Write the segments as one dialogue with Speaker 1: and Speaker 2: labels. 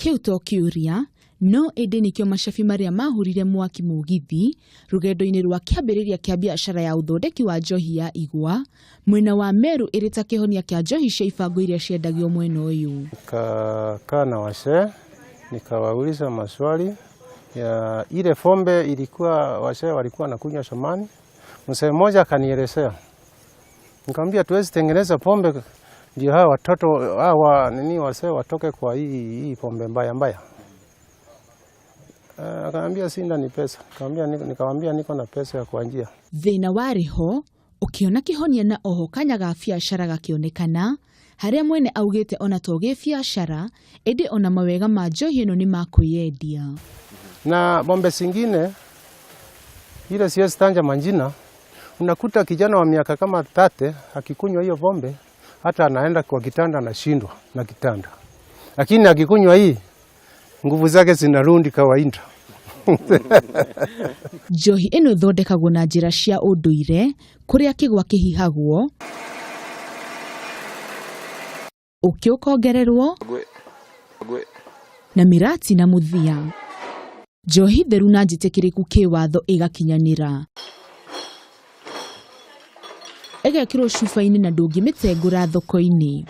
Speaker 1: Kĩu to kĩũria, no ĩndĩ nĩkĩo macabi marĩa mahũrire mwaki mũgithi rũgendo-inĩ rwa kĩambĩrĩria kĩa biacara ya ũthondeki wa njohi ya igwa mwena wa Meru ĩrĩ ta kĩhonia kĩa njohi cia ibango iria ciendagio mwena ũyũ.
Speaker 2: Nikakaa na wasee nikawauliza maswali ya ile pombe ilikuwa wasee walikuwa nakunywa zamani. Mzee mmoja akanielezea, nikamwambia tuwezi tengeneza pombe ndio hawa watoto hawa nini wasee watoke kwa hii pombe mbaya mbaya. Akaniambia sina ni pesa. Nikamwambia niko na pesa ya kuanjia.
Speaker 1: Thĩna warĩ ho ũkĩona kĩhonia na oho kanya ga biacara gakĩonekana harĩa mwene augĩte ona to gĩbiacara ĩndĩ ona mawega ma njohi ĩno nĩ ma kwĩyendia.
Speaker 2: Na pombe zingine ile siwezi taja majina, unakuta kijana wa miaka kama 30 akikunywa hiyo pombe hata anaenda kwa kitanda anashindwa na kitanda, lakini akikunywa hii nguvu zake zinarudi kawaida.
Speaker 1: Njohi ĩno ĩthondekagwo na njĩra cia ũndũire kũrĩa kĩgwa kĩhihagwo, ũkĩ ũkongererwo na mĩrati na mũthia. Njohi theru na njĩtĩkĩrĩku kĩwatho ĩgakinyanĩra. Ĩgekĩrwo cuba-inĩ na ndũngĩmĩtengũra thoko-inĩ.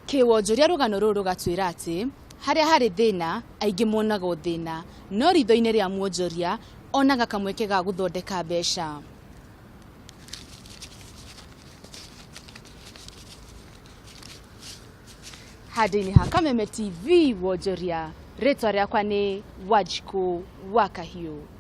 Speaker 1: Kĩwonjoria rũgano rũrũ rũgatwĩra atĩ harĩa harĩ thĩna aingĩ monaga thĩna, no ritho-inĩ rĩa mwonjoria onaga kamweke ga gũthondeka mbeca. Handũ-inĩ ha Kameme TV wonjoria, rĩtwa rĩakwa nĩ Wanjikũ wa Kahiũ.